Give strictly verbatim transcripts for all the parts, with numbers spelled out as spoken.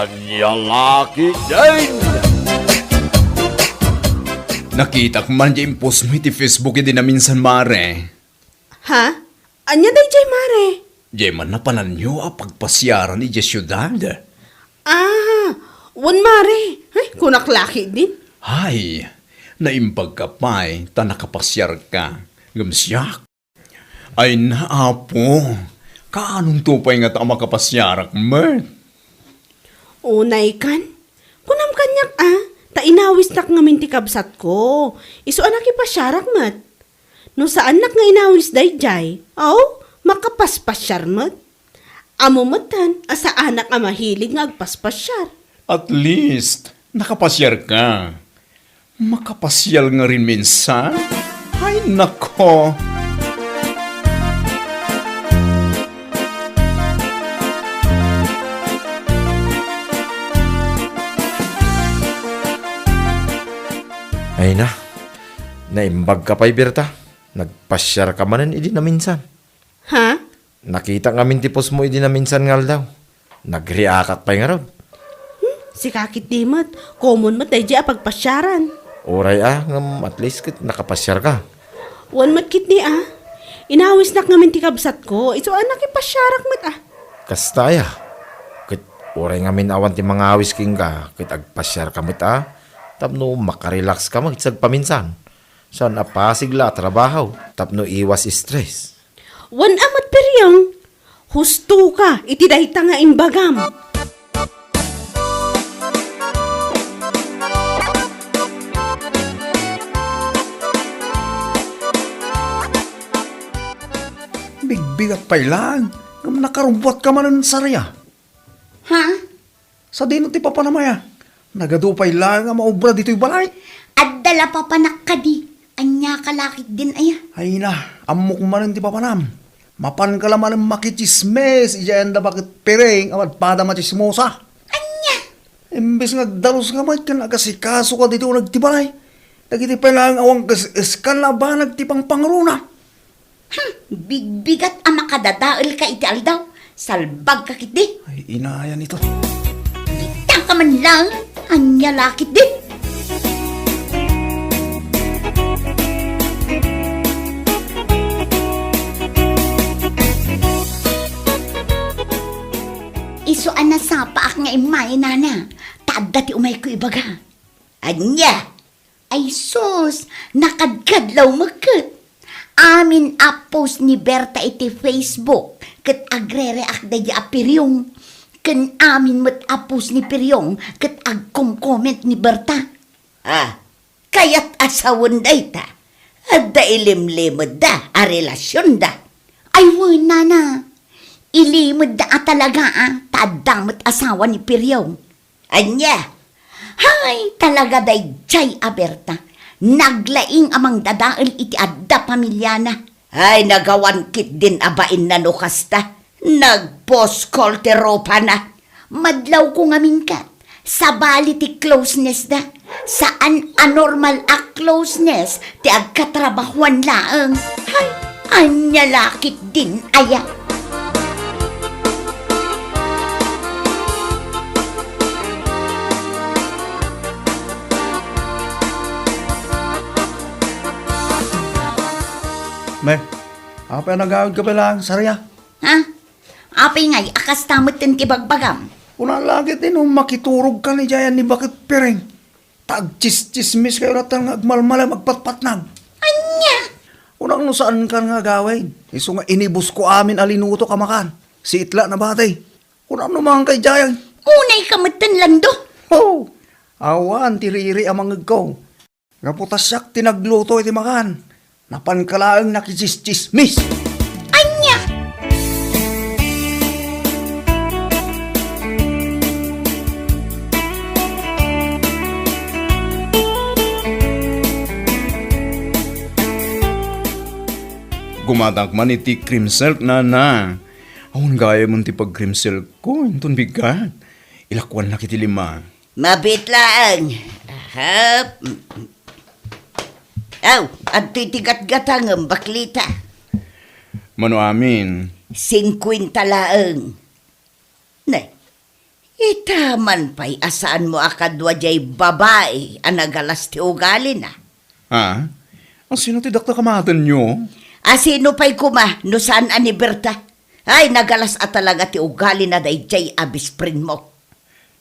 Ania la ketdin? Nakitak man diay impostmo iti Facebook idi naminsan, mare. Ha? Ania daydiay, mare? Diay man napananyo a pagpasiaran idiay siudad. Ah, wen, mare. Ay, kunak la ketdin. Ay, naimbagka pay ta nakapasiarka. Ngem siak, ay na, Apo, kaanonto pay ngata a makapasiarak met? Unay kan? Kunam kaniak a, ta inawisnak ngamin ti kabsatko. Isu a nakipasiarak met. No saannak nga inawis daydiay, aw, makapaspasiar met. Ammo metten a saanak a mahilig nga agpaspasiar. At least, nakapasiarka. Makapasiar ngamin minsan? Ay, nako! Ay na, naimbagka pay, Berta. Nagpasiarka manen idi naminsan. Ha? Nakitak ngamin ti postmo idi naminsan nga aldaw. Nagreakak pay ngarud. Hmm, sika ketdi met. Common met daydiay a pagpasiaran. Uray a, ngem at least ket nakapasiarka. Wen met ketdi a. Inawisnak ngamin ti kabsatko, isu a nakipasiarak met a. Kasta aya. Ket uray ngamin awan ti mangawis kenka, ket agpasiarka met a. Tapno makarelaxka met sagpaminsan. Saan a pasig la a trabaho, tapno iwas stress. Wen a met, Periong, hustoka iti dayta nga imbagam. Bigbigat pay laeng, ngem nakarubbuatka manen, Saria. Ha? Sadino ti papanam aya? Nagadu pay laeng a maobra ditoy balay. Adda la papanak kadi. Ania ka la ketdin aya? Ay na, ammok manen ti papanam. Mapanka la manen makitsismis idiay anda baket Piring a padpada a machismosa. Ania? Imbes nga agdaluska met ken agasikasoka ditoy uneg ti balay, dagiti pay laeng awan kas-, eskan a banag ti pangpangruna. Hmm, bigbigat a makadadaelka iti aldaw. Salbagka ketdi. Ay, inayan ito. Kitaka man laeng, ania la ketdi. Isu a nasapaak nga immay, nana, ta adda ti umayko ibaga. Ania? Ay sus, nakadkadlaw met ket. Amin a post ni Berta iti Facebook ket agre-react daydi a Piryong. Ken amin met a post ni Piryong ket agkom-comment ni Berta. Ah, kayat a sawen dayta? Adda ilimlimedda a relasionda? Ay wen, nana. Ilimedda a talaga a ta adda met asawa ni Piryong. Ania? Hay, talaga daydiay a Berta. Naglaing a mangdadael iti adda pamiliana. Ay, nagawan ketdin a bainna no kasta. Nagpuskol ti rupana. Madlawko ngamin ket, sabali ti closeness da. Saan a normal a closeness ti agkatrabahuan laeng. Hay, ania la ketdin aya? Ne, apay a nagawidka pay laeng, Saria? Ha? Apay ngay a kasta metten ti bagbagam? Kuna la ketdi no makiturogkan idiay ni baket Piring. Ta agtsis-tsismiskayo latta nga agmalmalem agpatpatnag. Ania? Kunak no saankan nga agawid. Isu nga inibusko amin a linutok a makan. Siit la nabati. Kunak no mangan kay jayag. Unay ka metten, Lando. Ho! Awan ti riri a mangegko. Gapu ta siak ti nagluto iti makan. Napanka laeng nakitsistsismis. Ania? Gumatak man iti cream silk, nana. Awan gayam ti pag-cream silk ko, inton bigat. Ilakuannak iti lima. Mabiit laeng. Ahap. Aw, adtoy ti gatgatangem, baklita. Mano amin? Singkuenta laeng. Ne, Ta man pay a saanmo a kadua diay babai a nagalas ti ugalina. Ha? Asino ti dakdakamatenyo? Asino pay koma no saan a ni Berta? Ay, nagalas a talaga ti ugalina daydiay a best friendmo.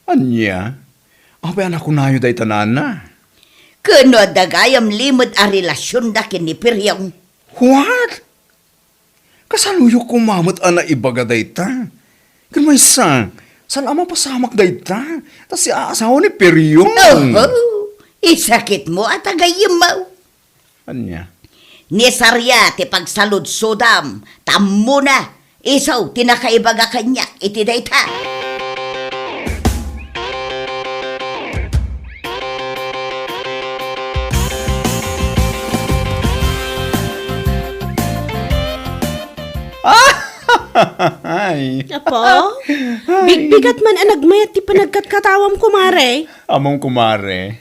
Ania? Apay a nakunayo dayta, nana? Ken no adda gayam limed a relasionda ken ni Periong. What? Kasanoyo koma met a naibaga dayta? Ken maysa, saan a mapasamak dayta? Ta siak a asawa ni Periong. Oho, isakitmo a tagayemmo. Ania? Ni Saria ti pagsaludsodam, ta ammona, isu ti nakaibaga kaniak iti dayta. Ay. Apo? Ay. Bigbigat man a nagmayat ti panagkatkatawam, kumare. Ammom, kumare.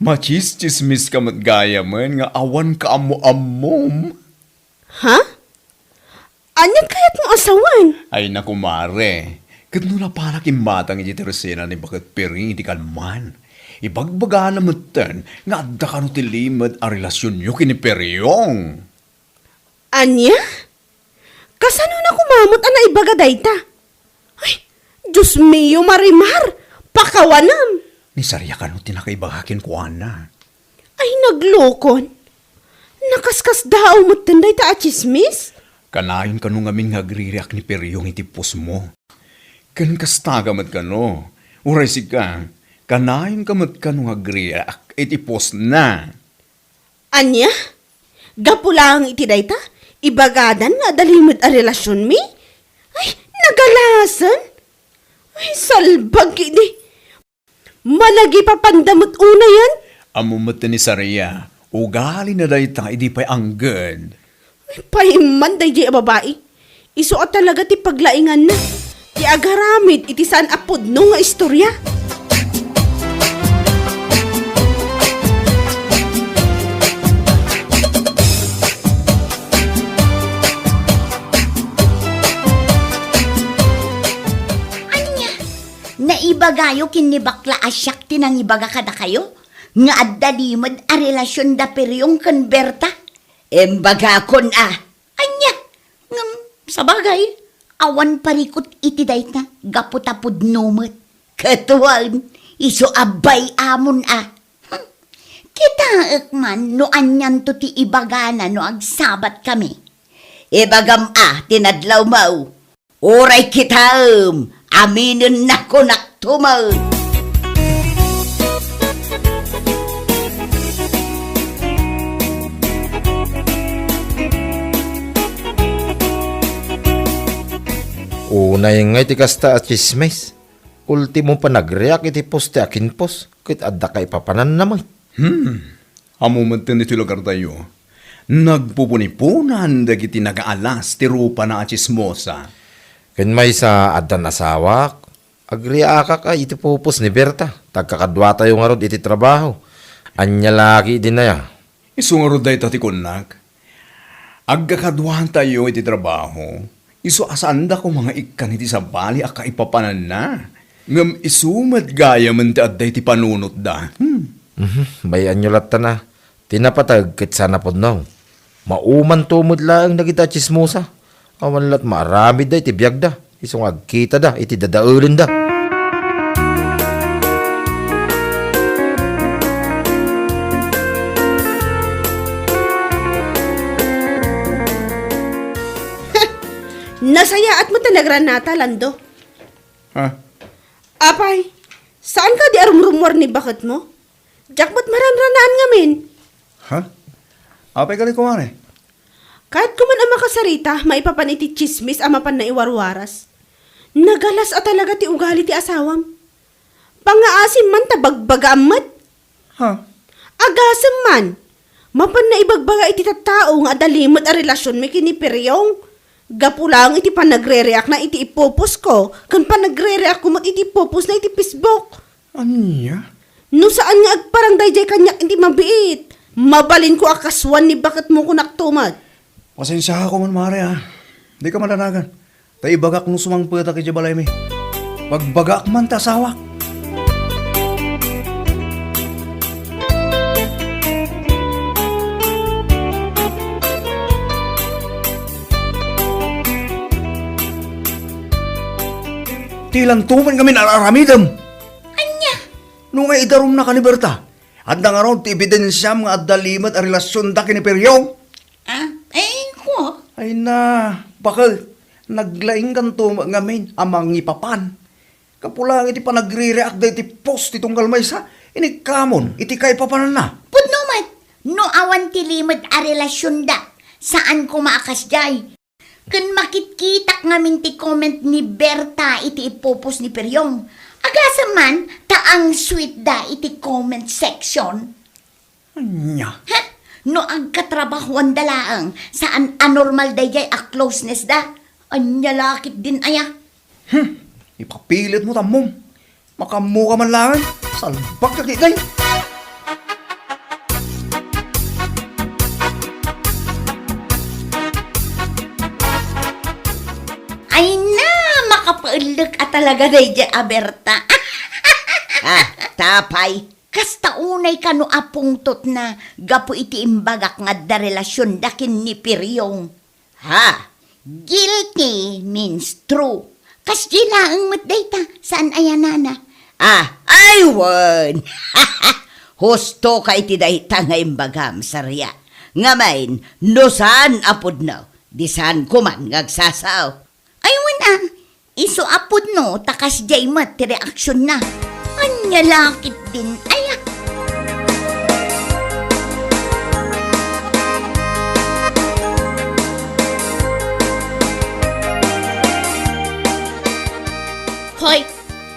Machischismis ka met gayamen nga awan kaammo-ammom. Ha? Aniat kayatmo a sawen? Ay, naku, mare. Ket no napanak immatang iti tersena ni Baket Piring iti kalman, ibagbagana metten nga adda kano ti limed a relasionyo ken ni Periong. Ania? Kasano na koma met a naibaga dayta? Ay, Dios mio, Marimar! Pakawanam! Ni Saria kano ti nakaibaga kenkuana. Ay, naglokon! Nakaskasdaaw metten dayta a tsismis? Kanayon kano ngamin nga agririak ni Periong iti posmo. Ken kasta ka met kano, uray sika, kanayon ka met kano nga agririak iti posna. Ania? Gapu laeng iti dayta, ibagadan nga adda limed a relasionmi? Ay, nagalasen? Ay, salbag idi. Managipapanda met unayen? Ammom met ni Saria, ugalina dayta idi pay angged. Ay, paimman daydiay a babai. Isu a talaga ti paglainganna, ti agaramid iti saan a pudno nga istorya. Ania? Naibagayo ken ni bakla a siak ti nangibaga kadakayo nga adda limed a relasion da Periong ken Berta? Imbagakon a. Ania? Ngem, sabagay, awan parikut iti dayta gapu ta pudno met. Ket wen, isu a bay-amon a. Hmm. Kitaek man no anianto ti ibagana no agsabatkami. Ibagam a ti nadlawmo. Uray kitaem, aminennakon a tumaw. Unay ngay ti kasta a tsismis. Ultimo panagriak iti poste a kinpos, ket adda kaipapananna met. Hmm. Ammo metten iti lugartayo, nagpupuniponan dagiti nagaalas ti rupana a tsismosa. Ken maysa, addan asawak, agriakak a iti pupos ni Berta, ta agkakaduatayo ngarud iti trabaho. Ania la ketdin aya? Isu ngarud dayta ti kunnak. Agkakaduatayo iti trabaho, isu a saanda koma nga ikkan iti sabali a kaipapananna. Ngem isu met gayamen ti adda iti panunotda. Hmm. Mhm, bay-anyo lattana. Ti napateg ket saan a pudno. Maumanto met laeng dagita a tsismosa. Awan lat maaramidda iti biagda, isu nga agkitada iti dadaelenda. Nasayaat met ta nagranata, Lando. Ha? Apay, saan kadi a rumrumuar ni baketmo? Diak met maranranaan ngamin. Ha? Apay kadi, kumare? Kayatko man a makasarita maipapan iti tsismis a mapan naiwarwaras. Nagalas a talaga ti ugali ti asawam. Pangngaasim man ta bagbagaam met. Ha? Agasem man. Mapan naibagbaga iti tattao nga adda limed a relasionmi ken ni Periong. Gapu laeng iti panagrereakna iti ipoposko ken panagrereakko met iti ipoposna iti Facebook. Ania? No saan nga agparang daydiay kaniak iti mabiit, mabalinko a kasuan ni baketmo, kunakto met. Pasensiaak man, mare, a. Dika madanagan. Ta ibagak no sumangpetak idiay balaymi. Bagbagaak man ta asawak. Ti lanto met ngamin ar-aramidem. Ania? No nga idarumnaka ni Berta, adda ngarud ti ebidensiam nga adda limed a relasionda ken ni Periong? Ah, ay, ko. Ay na, bakel, naglaingkanto met ngamin a mangipapan. Gapu laeng iti panagrereact daydi post ti tunggal maysa, inikkamon iti kaipapananna. Pudno met, no awan ti limed a relasionda, saan koma a kasdiay. Ken makitkitak ngamin ti comment ni Berta iti ipopost ni Periong. Agasem man, ta ang sweet da iti comment section. Ania? Ha? No agkatrabahoanda laeng, saan a normal daydiay a closeness da? Ania la ketdin aya? Hmm, ipapilitmo ta ammom. Makaammoka man laeng, salbagka ketdin. Ay na, makapaellek a talaga daydiay a Berta. Ah, ta apay? Kasta unay kano a pungtotna gapu iti imbagak nga adda relasionda ken ni Periong. Ha? Guilty means true. Kasdi laeng met dayta, saan aya nana? Ah, ay wen! Husto ka iti dayta nga imbagam, Saria. Ngamin, no saan a pudno, di saan ko man nga agsasao. Ay wen a, isu a pudno ta kasdiay met ti reaksionna. Ania la ketdin aya? Hoy,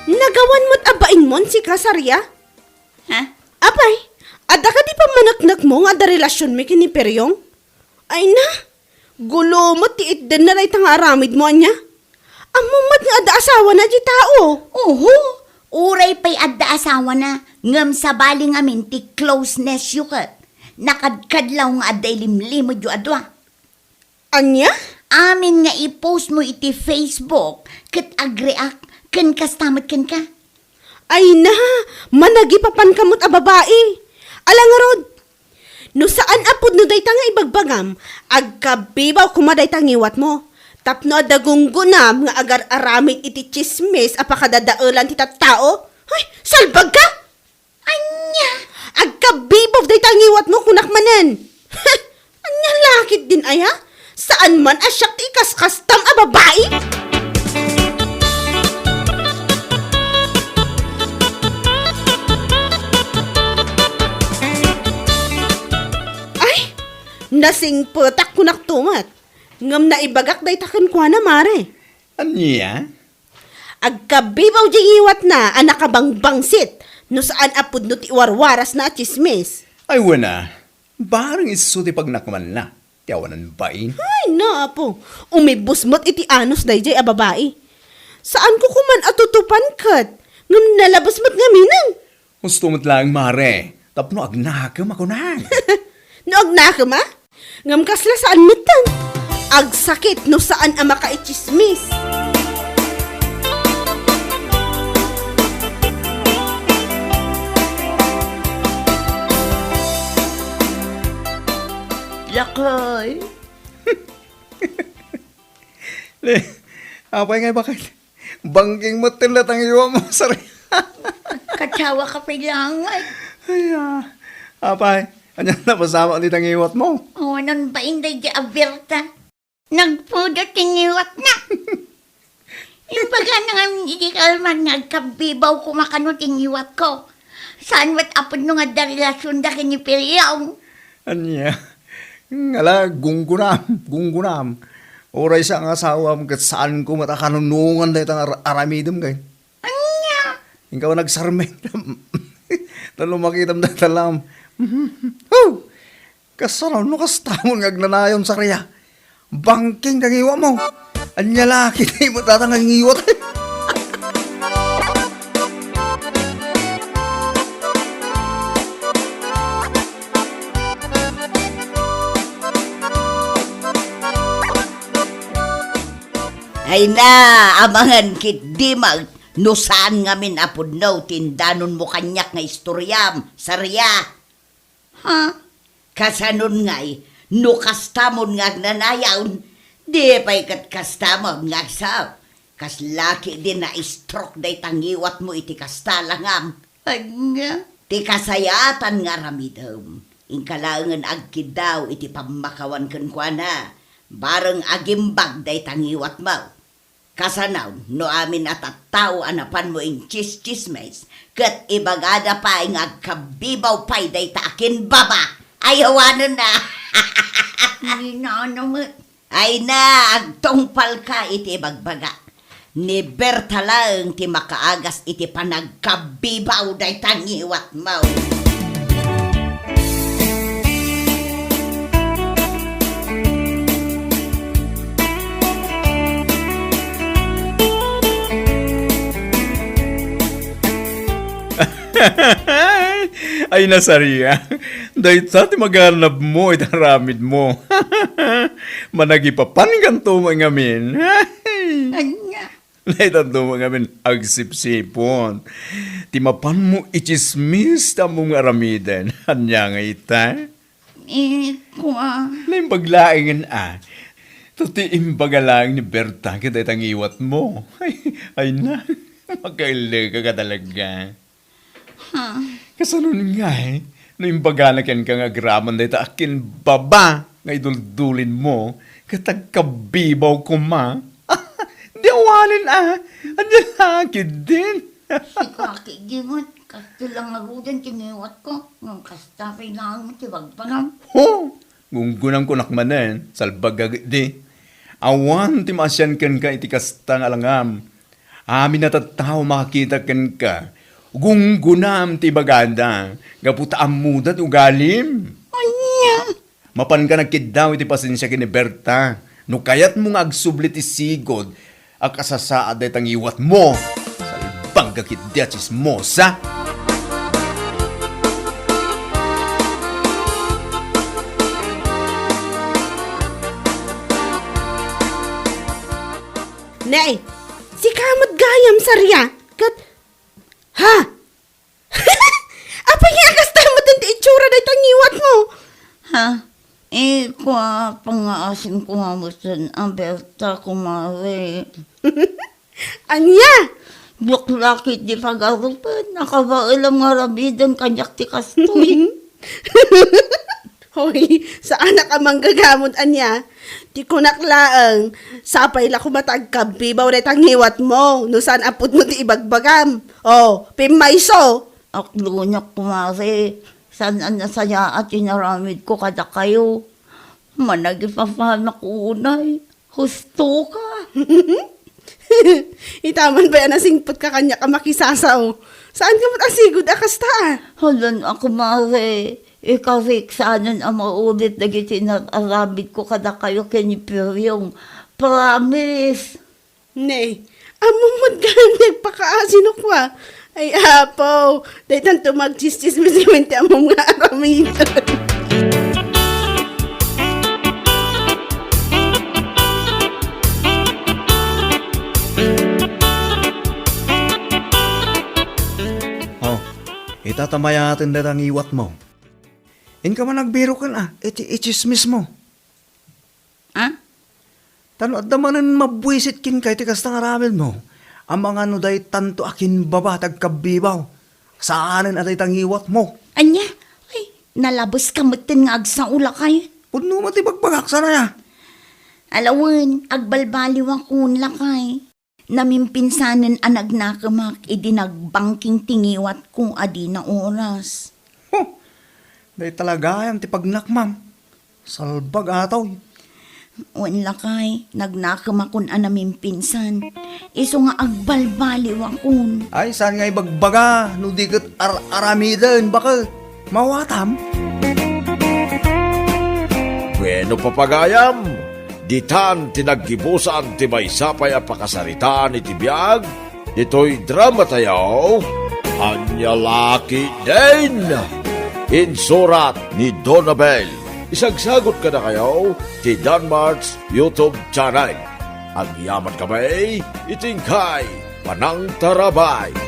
nagawan met a bainmon sika, Saria? Ha? Apay, adda kadi pammaneknekmo nga adda relasionmi ken ni Periong? Ay na, gulo met ti itdenna dayta nga aramidmo ania? Ammom met nga adda asawana diay tao. Oho, uray pay adda asawana, ngem sabali ngamin ti closeness yo ket. Nakadkadlaw nga adda ilimlimedyo a dua. Ania? Amin nga i-post mo iti Facebook ket agreact ken kasta met kenka. Ay na, managipapanka met a babai. Ala ngarud, no saan a pudno dayta nga ibagbagam, agkabibaw koma dayta ngiwatmo. Tapno adda gunggonam nga agar-aramid iti tsismis a pakadadaelan ti tattao. Ay, salbagka! Ania? Agkabibaw dayta ngiwatmo, kunak manen. Ania la ketdin aya? Saan man a siak ti ikaskastam a babai? Ay, nasingpetak kunak tumet. Ngem naibagak dayta kenkuana, mare. Ania? Agkabibaw diay ngiwatna a nakabangbangsit no saan a pudno ti iwarwarasna a tsismis. Ay, wen a, bareng isu ti pagnakemanna ti awanan bain. Ay, na, apo, umibus met iti anus daydiay a babai. Saanko koma a tutupan ket, ngem nalabes met ngaminen. Husto met laeng, mare, tapno agnakem a kunam. No agnakem a? Ngem kasla saan metten. Agsakit no saan a makaitsismis. Lakay. Le, apay ngay bakit? Bangking met ti latangiwa mo, sir. Katawa ka pay langay. Ay, ah. Apay, ania napasamak ti tangiwat mo? Awanan bain daydi a Berta. Nagpudot ti ngiwatna. Imbagana ngamin iti kalman nga agkabibaw koma kano ti ngiwatko. Saan met a pudno nga adda relasionda ken ni Piliong. Ania? Ngala, gunggunam, gunggunam. Uray sa nga asawam ket saanko met a kanunongan dayta nga ar-, aramidem kay. Ania? Inka nagsarming. Ta no makitam dayta lam. Huh! Kasano no kastamon nga agnanayon, Saria? Bangking ka ngiwa mo. Ania la, kita mo tatang nga ngiwat. Ay na, amangan ket di mag-, No saan ngamin a pudno ti indanonmo kaniak nga istoriam, Saria? Ha? Kasanon ngay, no kastamon nga agnanayon, di pay ket kastamon nga agsaw. Kasla ketdi na-stroke dayta ngiwatmo iti kasta, langam. Anya? Ti kasayaatan nga aramidem, inka laengen agkiddaw iti pammakawan kenkuana, bareng agimbag dayta ngiwatmo. Kasano no amin a tattao a napanmo intsistsismis, ket ibagada pay nga agkabibaw pay dayta akinbaba? Ay, awanen a. Ni nano met. Ay na, agtungpalka iti ibagbaga. Ni Berta laeng ti makaagas iti panagkabibaw dayta ngiwatmo. Ay, Saria, dayta ti maganabmo iti aramidmo. Managipapankanto met ngamin. Anya? Daytanto met ngamin agsipsipon ti mapanmo itsismis ti ammom nga aramiden. Ania ngay ita? Eh, kua. Naimbag laengen a. Ta ti imbaga laeng ni Berta ket dayta ngiwatmo. Ay, ay na, makaelleka ka talaga. Ha? Kasanon ngay, no imbagana kenka nga agraman dayta akinbaba nga iduldulinmo, ket agkabibaw koma? Di awanen a, ania la ketdin? Sika ketdi met, kastoy la ngaruden ti ngiwatko, ngem kasta pay laeng ti bagbagam. Ho! Gunggunamko nak manen, salbag a ketdi. Awan ti maasian kenka iti kasta nga langam. Amin a tattao makakita kenka, gunggunam ti ibagada, gapu ta ammoda ti ugalim. Ania? Mapanka nagkiddaw iti pasensia ken ni Berta. No kayatmo nga agsubli ti sigud a kasasaad dayta ngiwatmo, salbag a ketdi a tsismosa. Nay, sika met gayam, Saria. Ket, ha? Apay nga kasta met ti itsura dayta ngiwatmo? Ha? Eh, kua, pangngaasinko nga met a Berta, kumare. Ania? Diak la ketdi pagarupen, nakabaelam nga aramiden kaniak ti kastoy. Hoy, saanak a manggagamod ania. Ti kunak laeng, sapay la koma ta agkabibaw dayta ngiwatmo, no saan a pudno ti ibagbagam. O, pimmayso. Aklonak, kumare, saan a nasayaat ti inaramidko kadakayo. Managipapanak unay. Husto ka. Ita man pay a nasingpet ka kaniak a makisasao. Saan ka met a sigud a kasta a? Hala, a kumare, ikarik saanen a maulit dagiti inar-aramidko kadakayo ken ni Piryong. Promise! Ne, ammom met gayam ti agpakaasi no kua. Ay, Apo, daytanto nga agtsistsismis ngamin ti ammom nga aramid. Oh, ita ta mayaten dayta ngiwatmo. Inka man agbiroken a, iti itsismismo. Ah? Ta no adda manen mabuisit kenka iti kasta nga aramidmo, amangan no daytanto a kinbaba ti agkabibaw. Saanen a dayta ngiwatmo. Ania? Ay, nalabeska metten nga agsao, lakay. Pudno met ti bagbagak, sana ya. Alawen, agbalbaliwakon, lakay. Namimpinsanen a nagnakemak idi nagbangking ti ngiwatko a dina oras. Huh! Dayta la gayam ti pagnakmam. Salbag, atoy. Wen, lakay, nagnakemakon a namimpinsan. Isu nga agbalbaliwakon. Ay, saan nga ibagbaga no di ket ar-aramiden, baket? Mawatam? Bueno, papagayam, ditan ti naggibusan ti maysa pay a pakasaritaan iti biag ditoy dramatayo, Ania La Ketdin. Insurat ni Donabel. Isagsagut kadakayo ti Danmart's YouTube channel. Agyamankami iti inkay panangtarabay.